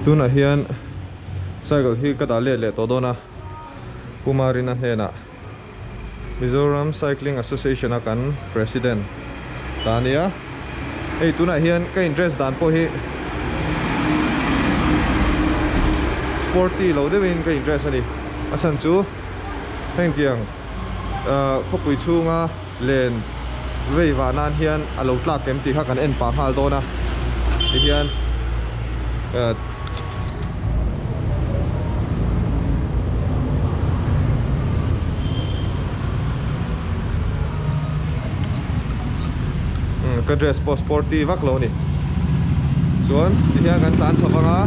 Tunah hian cycle hi ka dah let leh tawh dawn a, Pu Marina hnenah Mizoram Cycling Association a kan President ta a nia. Hei tunah hian ka in dress dan pawh hi sporty lo deuhin ka in dress a ni. A chhan chu heng tiang khawpui chhunga len vei vah nan hian a lo tlak kem tih kha kan en pah nghal dawn a tihian ka dress pawh sporty vak lo a ni chuan tihian kan tlan chho vang a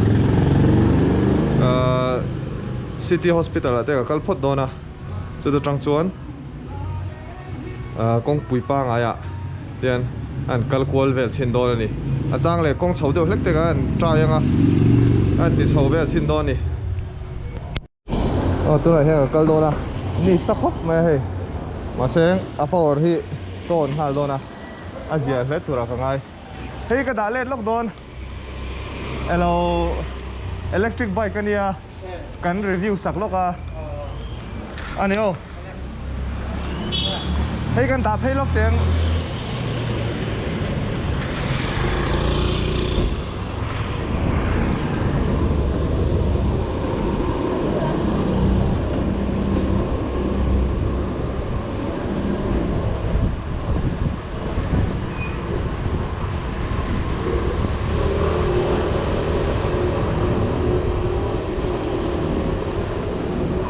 ahh city hospital ah te ka kal phawt dawn a chuta tang chuan ahh kawngpui pangai ah hian an kal kual vel chhin dawn a ni a chang leh kawng chho deuh hlek te kha an try ang a an ti chho vel chhin dawn a ni aw tunah hian ka kal dawn a ni sa khawp mai a hei mahse a power hi ka on nghal dawn a a zia hle turah ka ngai hei ka dah let lawk dawn elo electric bike a nia. Kan review sak lawk a a ni aw hei kan dah phei lawk teng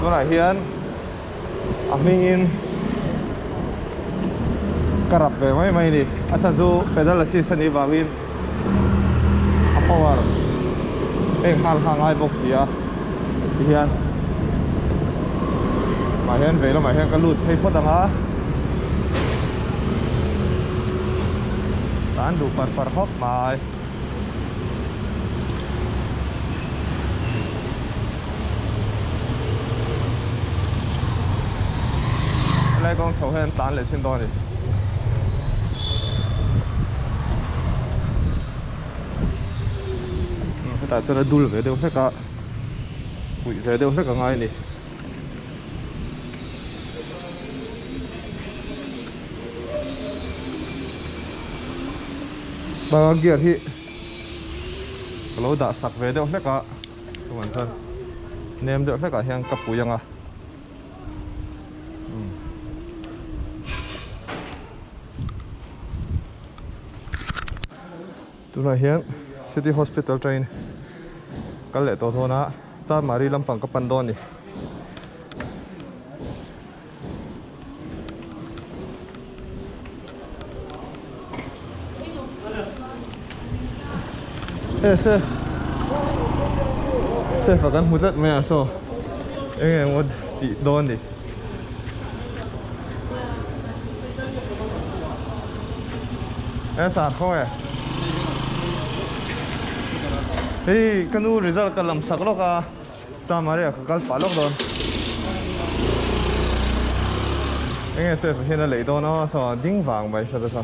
Tunah hian a hmingin ka rap ve mai mai a ni a chhan chu pedal assist a nih vangin a power pek nghal kha a ngai bawk si a tihian mah hian vei lamah hian ka lut phei phawt ang a. Tan duh par par khawp mai. Helai kawng chho hian tan leh chin dawn a ni. Hetah chuan a dul ve deuh hlek a, puih ve deuh hlek a ngai a ni. Banga gear hi ka lo dah sak ve deuh hlek a chuan chuan nem deuh hlek ah hian ka pui ang a tunah hian city hospital train kal leh tawh dawn a Chanmari lampang ka pan dawn a ni. E se sefa kan hmu tlat mai a saw eng eng maw tih dawn ni e sar khaw e hei ka nu result ka lam sak lawk a. Chamaria ka kal pah lawk dawn. Enge safe hian a lei dawn a saw ding vang mai sa ta sa.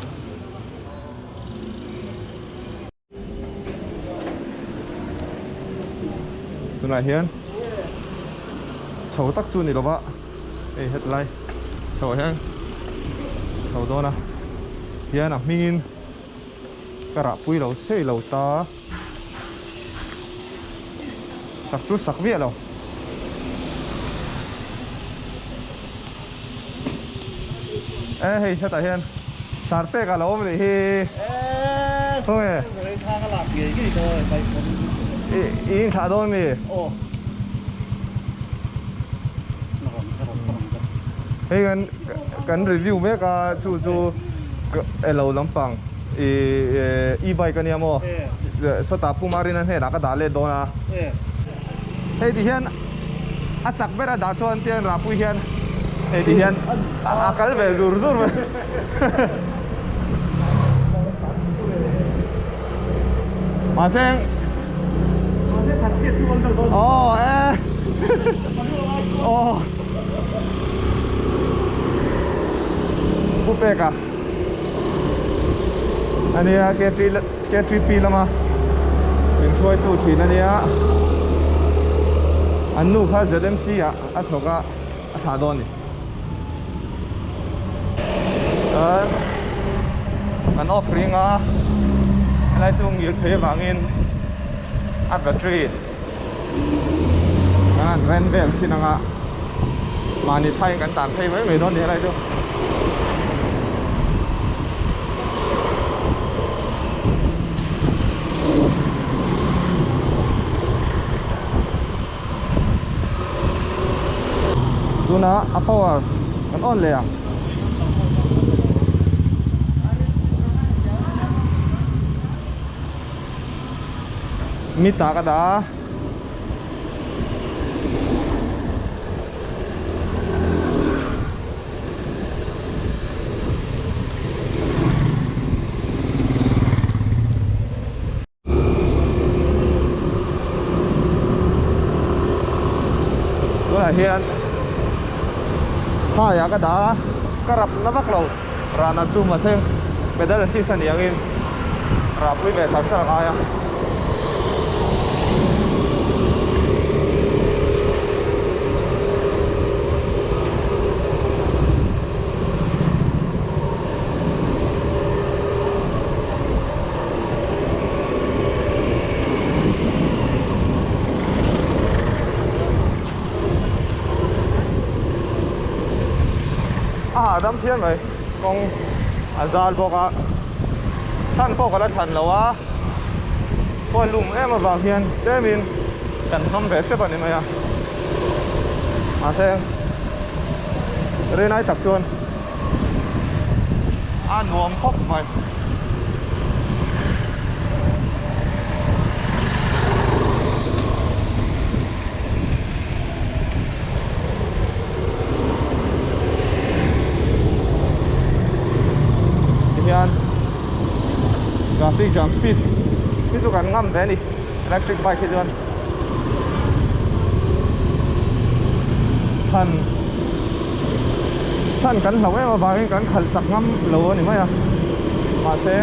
Tunah hian chho tak chu ni lova hei hetlai chho ah hian chho dawn a hian a hmingin ka rah pui lo thei lo ta. Sak chu sak viah lo. E hei setah hian sar pek a lo awm nih hi. Khawnge? I i inthlah dawn mi? Hei kan kan review mek a chu chu elo lampang. I e-bike a nia maw? Sawtah Pu Marina hnenah ka dah let dawn a. Hei ti hian a chak ber a dah chuan tian Rapui hian hei ti hian a kal ve zur zur mai. Mahse Aw e Aw Pu Peka. Ania K3 K3P lama min hruai. Hruaitu thin a nia. An nu kha ZMC ah a thawk a, a thlah dawn a ni. Chuan kan off ring a, helai chu ngil phei avangin a battery kan han ren vel chin ang a, mahni thaiin kan tan phei mai mai dawn a ni helai chu. Tunah a power kan on leh ang. Mita ka dah a. Tunah hian phaiah ka dah a ka rap na vak lo rana chu mahse pedal assist a ni angin rahpui ve char char a ngai a. A hahdam phian mai kawng a zal bawk a chhan pawh ka la thlan lo a khaw lum em avang hian tlemin kan hnawm ve chep a ni mai a mahse rinai tak chuan a nuam khawp mai. Tihian traffic jam speed hi chu kan ngam ve a ni electric bike hi chuan than than kan hlauh em avangin kan khalh chak ngam lo a ni mai a mahse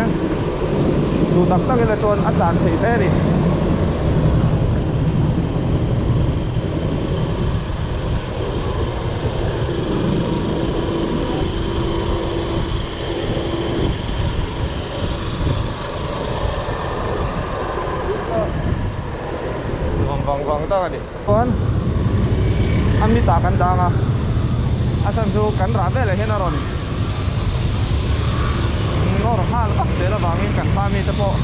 duh tak tak ila chuan a tlan theih hle a ni. Nuam vang vang tak a ni. Chuan a mitah kan dang a, a chhan chu kan rah velah hian a rawn nawr nghal vak zel avangin kan hma mite pawh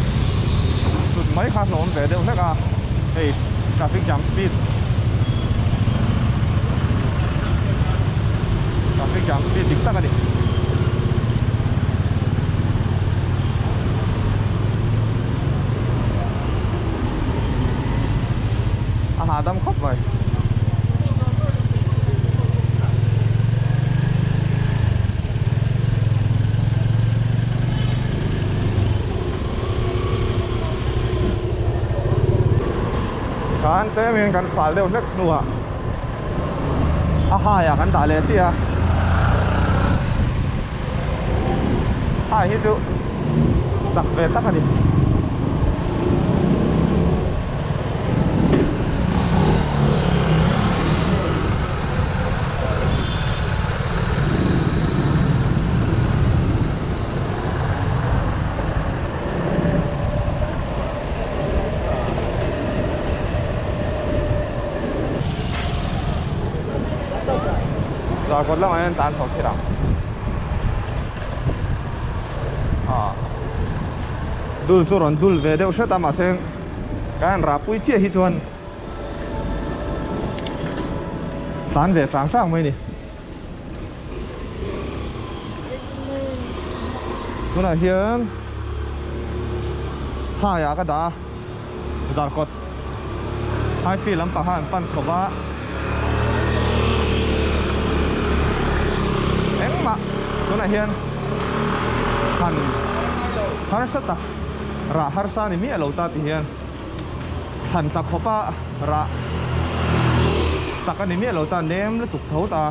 sut mai kha hlawm ve deuh hlek a, hei traffic jam speed traffic jam speed dik tak a ni. A hahdam khawp mai. Khan tlemin kan fal deuh hlek hnuah a haiah kan dah leh chiah a. Hai hi chu chak ve tak a ni. Zarkawt lamah hian tan chho thil ang ah dul chu rawn dul ve deuh hret a mahse kan han rah pui chiah hi chuan tlan ve tlang tlang mai a ni tunah hian phaiah ka dah a Zarkawt Highfield lampang khan an pan chho va engmah tunah hian han harsa tak rah harsa ni miah lo ta ti hian thlan tla khawpa rah sak a ni miah lo ta nem lutuk tho ta.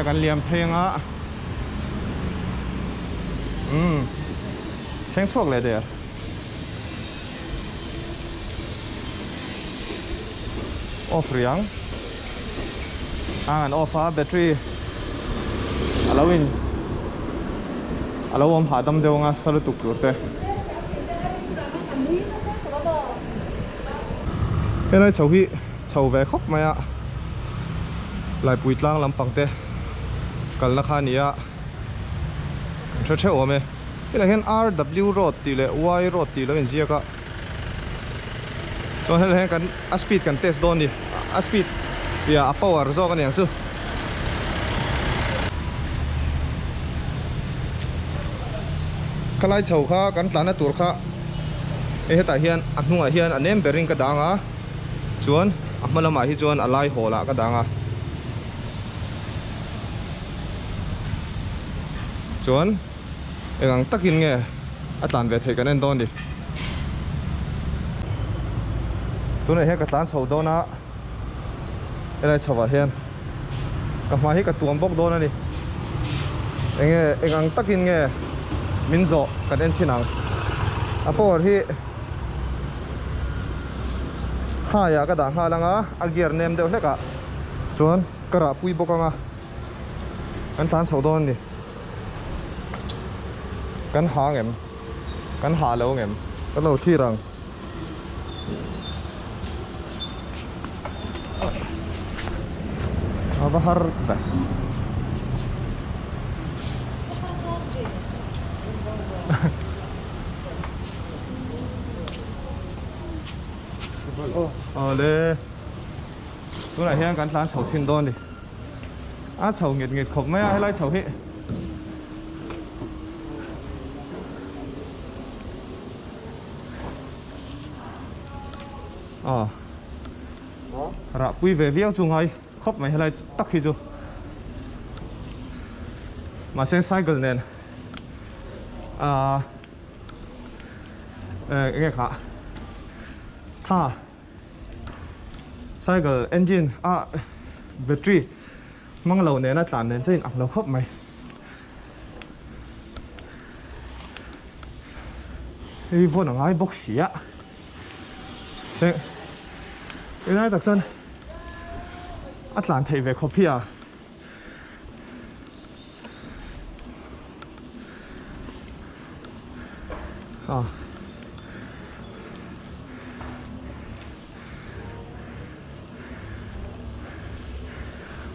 He kan liam phei anga umm thleng chhuak leh der. Off rih ang. Ang an off a battery a lo in a lo awm hahdam deuh anga sa lutuk tur te. Helai chho hi chho ve khawp mai a Laipui tlang lampang te kalna kha a ni a kan hre theuh awm e helaiah hian R W road tih leh Y road tih lo inziak a chuan helaiah hian kan a speed kan test dawn a ni a speed piah a power zawk a ni ang chu. Khalai chho kha kan tlanna tur kha hei hetah hian a hnungah hian a nem berin ka dang a chuan a hma lamah hi chuan a lai hawl ah ka dang a chuan eng ang takin nge a tlan ve theih kan en dawn ni tunah hian ka tlan chho dawn a helai chho ah hian ka hma hi ka tuam bawk dawn a ni enge eng ang takin nge min zawh kan en chhin ang a power hi high ah ka dah nghal ang a a gear nem deuh hlek ah chuan ka rah pui bawk ang a kan tlan chho dawn a ni kan ha ngem kan ha lo ngem ka lo thlir ang. A va har ve. Awle tunah hian kan tlan chho chhin dawn a ni a chho nghet nghet khawp mai a helai chho hi. Aw rah pui ve viau chu ngai khawp mai helai tak hi chu mahse cycle nen ahh eng nge kha tha cycle engine a battery hmang lo nena tlan nen chuan in ang lo khawp mai. Hei vawn a ngai bawk si a se helai tak chuan a tlan theih ve khawp hi a ah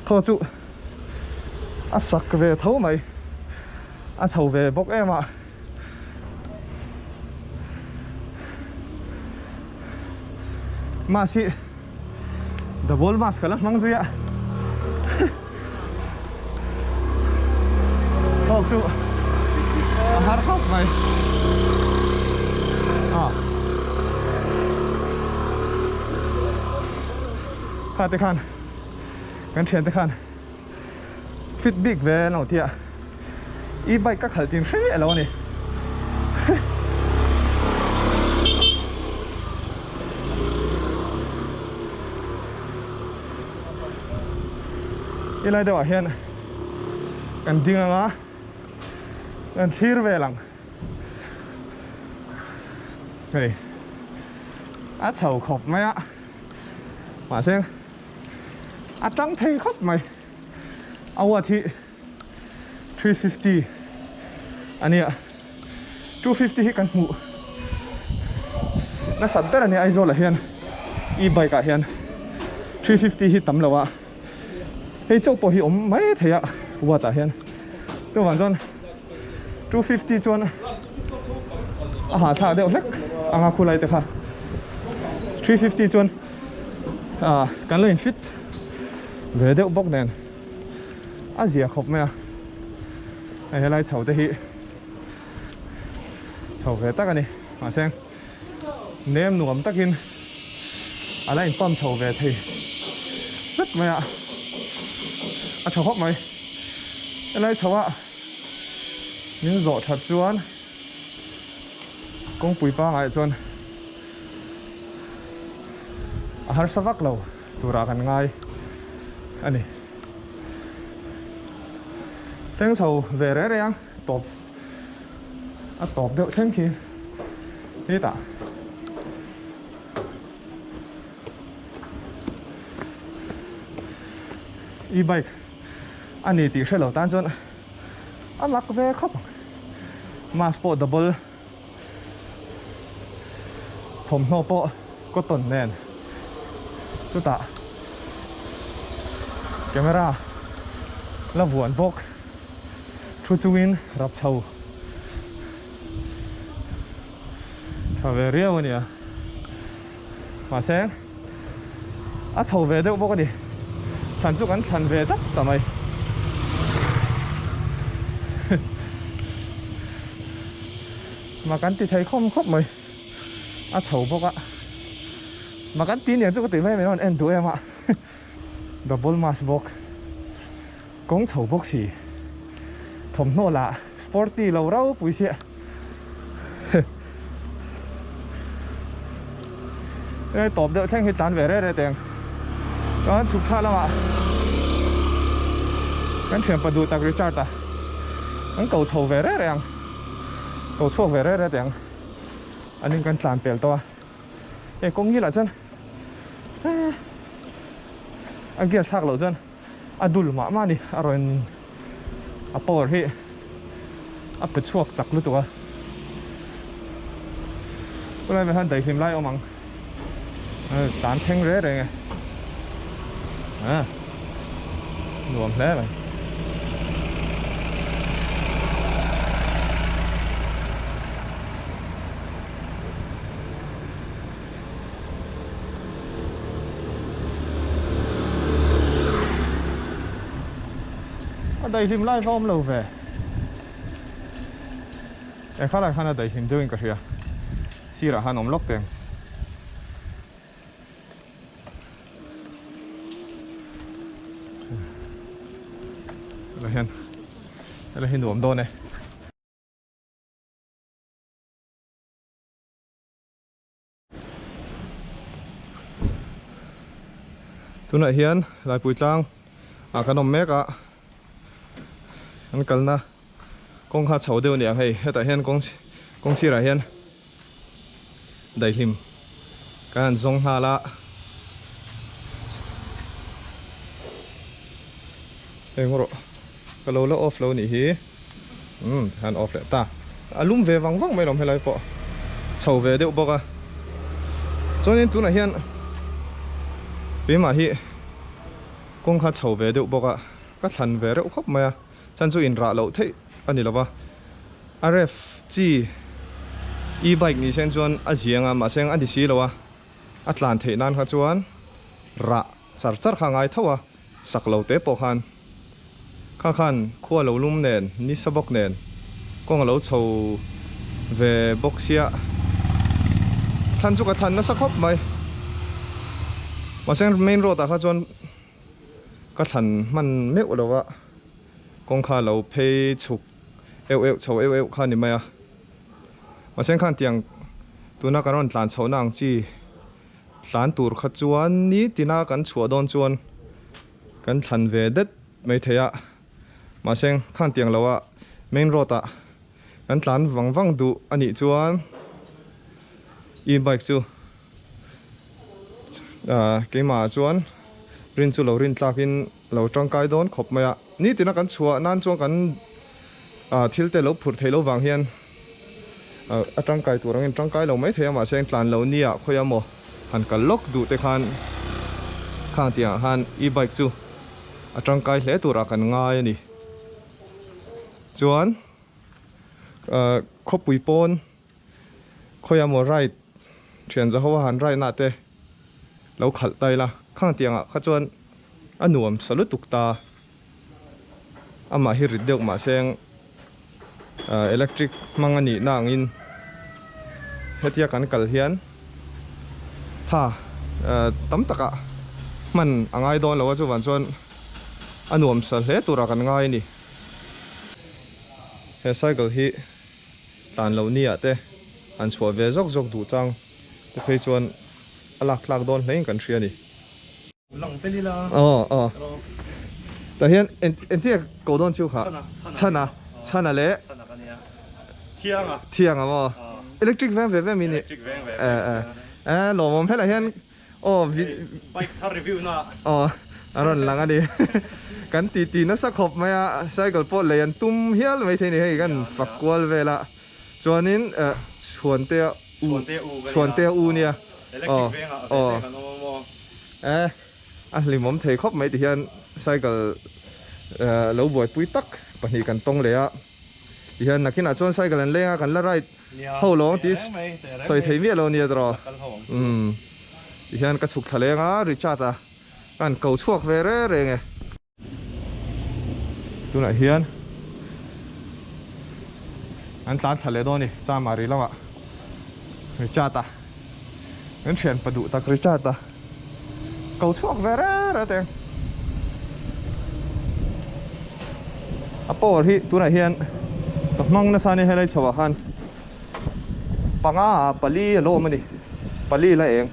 Thaw chu a sak ve tho mai a chho ve bawk em a mask hi double mask ka la hmang zui a thawk chu a har khawp mai a kha te khan kan thian te khan fit bik ve an lo ti a e bike ka khalh tin hreh lo a ni. Helai deuhah hian kan ding ang a kan thlir vel ang hei a chho khawp mai a mahse a tang thei khawp mai a watt hi 350 a nia 250 hi kan hmuh nasat ber a nia Aizawl ah hian e-bike ah hian 350 hi tam lo a hei chauh pawh hi awm mai thei a watt ah hian chuvang chuan 250 chuan a hahthlak deuh hlek anga khulai te kha 350 chuan ah kan lo in fit ve deuh bawk nen. A zia khawp mai a, hei helai chho te hi chho ve tak a ni mahse nem nuam takin a la in pump chho ve thei vek mai a, a tha khawp mai helai chho ah min zawh that chuan kawngpui pangai chuan a harsa vak lo. Turah kan ngai a ni. Thleng chho ve reng reng ang tawp a tawp deuh thleng khi hetah e-bike a ni tih hrelo tan chuan a mak ve khawp ang mask pawh double thawmhnaw pawh cotton nen chutah camera la vuan bawk thu chungin rap chho tha ve riau a nia mahse a chho ve deuh bawk a ni thlan chu kan thlan ve tak ta mai mah kan ti thei khawm khawp mai a chho bawk a mah kan ti niang chu ka ti mai mai rawn en duh em a double mask bawk kawng chho bawk si thawmhnaw lah sporty lo ropui chiah Hei tawp deuh thleng hi tlan ve reh reh teng chuan chhuk thla lamah kan thianpa duh tak Richard a an ko chho ve reh reh ang ko chhuak ve reh reh teng an in kan tlan pel tawh a hei kawng ngilah chuan a gear thlak loh chuan a dul mah mah a ni a rawn a power hi a pe chhuak chak lutuk a tunlai mai hian daihlim lai a awm ang tan thleng reng reng e a nuam hle mai. A daihlim lai va awm lo ve. Eng kha lai khan a daihlim deuhin ka hria. Sirah khan awm lawk teng. Helai hian helai hi nuam dawn e. Tunah hian Laipui tlang ah kan awm mek a, kan kalna kawng kha chho deuh a ni ang hei, hetah hian kawng kawng sirah hian daihlim kan han zawng nghal a, eng rawh ka lo la off lo nih hi. Umm han off leh ta. A lum ve vang vang mai lawm helai pawh chho ve deuh bawk a. Chuanin tunah hian keimah hi kawng kha chho ve deuh bawk a, ka thlan ve reuh khawp mai a, chhan chu inrah loh theih a ni lova. A ref chi e-bike ni sen chuan a ziang a, mahse a ni si lo a, a tlan theih nan kha chuan rah char char kha a ngai tho a, sak lo te pawh khan. Kha khan khua lo lum nen, nisa bawk nen, kawng a lo chho ve bawk sia. Thlan chu ka thlan nasa khawp mai. Mahse main road ah kha chuan ka thlan hman meuh lo a, kawng kha lo phei chhuk euh euh chho euh euh kha ni mai a. Mahse khan tiang tuna kan rawn tlan chhohna ang chi tlan tur kha chuan nitina kan chhuah dawn chuan Kan thlan ve det mai thei a, mahse khan tiang lo a main road ah kan tlan vang vang duh a nih chuan e-bike chu ah keimah ah chuan rin chu lo rin tlak in lo tangkai dawn khawp mai a, nitin a kan chhuah nan chuan kan ah thil te lo phurh theih loh vang hian ah a tangkai tur angin tangkai lo mai thei a, mahse tlan lo nia khawi a maw. Han kal lawk duh te khan khang tih ah khan e-bike chu a tangkai hle turah kan ngai a ni. Chuan ahh khawpui pawn khawi emaw ride thian za ho a han ride na te lo khalh ta ila khang tih ang ah kha chuan a nuam sa lutuk ta amah hi rit deuh mahse ahh electric hmang a nih na angin hetia kan kal hian tha ahh tam takah hman a ngai dawn lo a chuvang chuan a nuam sa hle turah kan ngai a ni. He cycle hi tlan loh ni ah te han chhuah ve zawk zawk duh chang te phei chuan a lak tlak dawn hlein kan hria a ni. Lang tel ila. Aw aw. Tah hian engtia ko dawn chu kha? Chhana. Chhana leh? Thianga. Thianga maw? Electric veng ve ve mi ni? Electric veng ve ve. Eh lawmawm helai hian aw Bike thar review na. Aw a rawn lang a ni. Kan ti ti nasa khawp mai a, cycle pawh lei an tum hial mai thei ni hei kan fak kual vel a. Chuanin Chhuantea u Chhuantea u nia. Electric vengah ve ve kan awm a maw? Eh A hlimawm thei khawp mai ti hian cycle lo buaipui tak pahnih kan tawng leh a, ti hian nakinah chuan cycle an leng a kan la ride ho lawng tih sawi thei miah lo nia tawh umm ti hian ka chhuk thla leng a Richard a ka han ko chhuak ve reng reng e. Tunah hian an tlan thla leh dawn a ni Chamari lamah Richard a kan thianpa duh tak Richard a. Ko chhuak ve reng reng teng. A power hi tunah hian ka hmang nasa ania helai chho ah khan panga ah pali a lo awm a ni pali la eng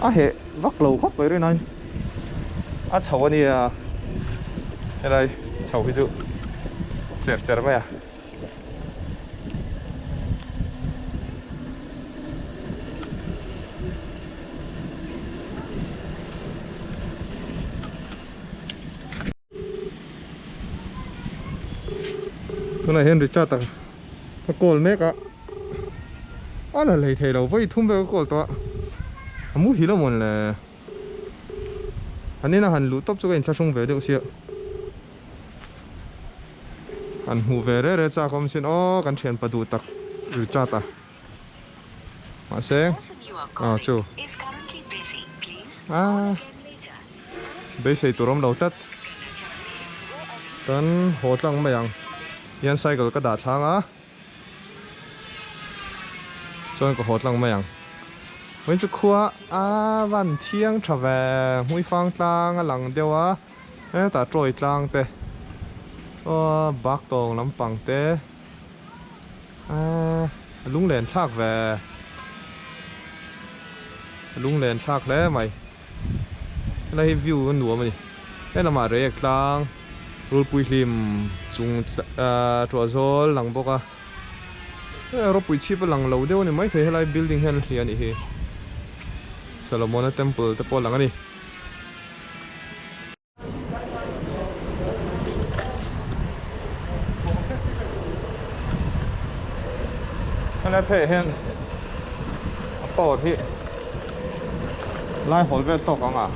a heh vak lo khawp mai rin aiin a chho ania helai chho hi chu cher cher mai a. Tunah hian Richard a ka call mek a a la lei thei lo vawi thum vel ka call tawh a a muhil a mawn le an ina han luh tawp chu ka inthlahrung ve deuh sia. An hmuh ve reh reh chak awm sin aw kan thianpa duh tak Richard a mahse aw chu ah beisei tur awm lo tlat kan haw tlang mai ang hian cycle ka dah thlang a chuan ka haw tlang mai ang vawiin chu khua a van thiang tha ve hmuifang tlang a lang deuh a. Hetah tawi tlang te saw bak tawng lampang te ahh a lunglen thlak ve a lunglen thlak hle mai helai hi view a nuam a ni he lamah reiek tlang rulpui hlim chung ahh tuah zawl lang bawk a hei ropui chhip a lang lo deuh a ni maithei helai building hian a hliah a nih hi Solomona temple te pawh a lang a ni. Helai pheiah hian a power hi lai hawl vel tawk ang a.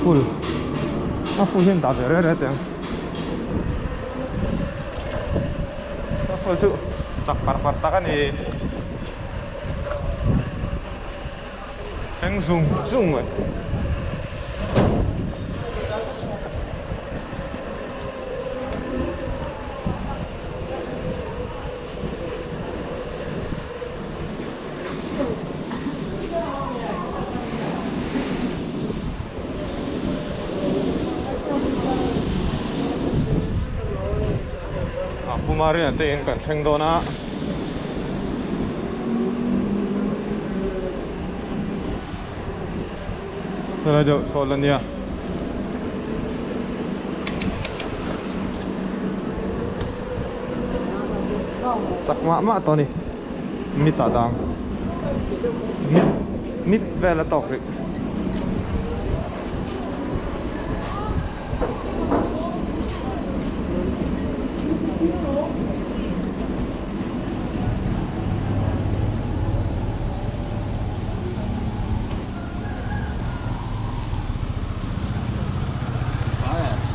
Full a full hian dah ve reng reng teh ang. Truffle chu chak par par tak a ni. Thleng zung zung mai. A Pu Mariana te in kan thleng dawn a. Helai deuh saw la nia. Chak mah mah tawh a ni. Mit ah dang. Mit mit vel a tawk rih.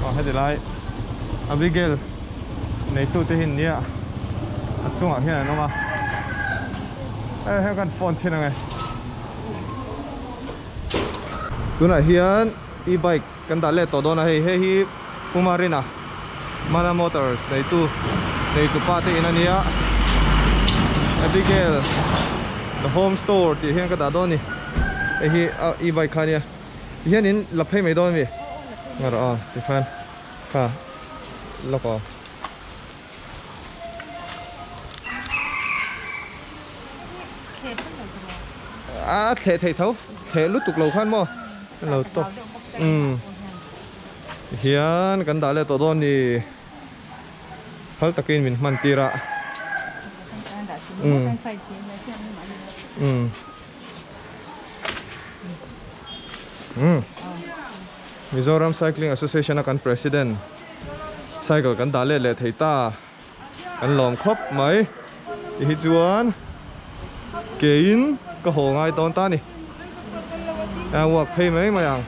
Aw heti lai Abigail neitu te hi nia a chungah hian an awm a hei hei kan phone chhin ang e tunah hian e-bike kan dah let tawh dawn a hei hei hi Pumarina Mana Motors neitu neitu pa te in a nia Abigail the home store tih hian ka dah dawn a ni hei hi a e-bike kha a nia ti hian in la phei mai dawn a mi ngarawh aw tikhan kha lawk aw. A thleh theih tho, thleh lutuk lo khan maw lo tawk. Umm hian kan dah leh tawh dawn ni. Phal takin min hman tir a. Umm umm umm Mizoram Cycling Association a kan president cycle kan dah let leh thei ta. Kan lawm khawp mai ti hi chuan keiin ka haw ngai dawn ta a ni a walk phei mai mai ang.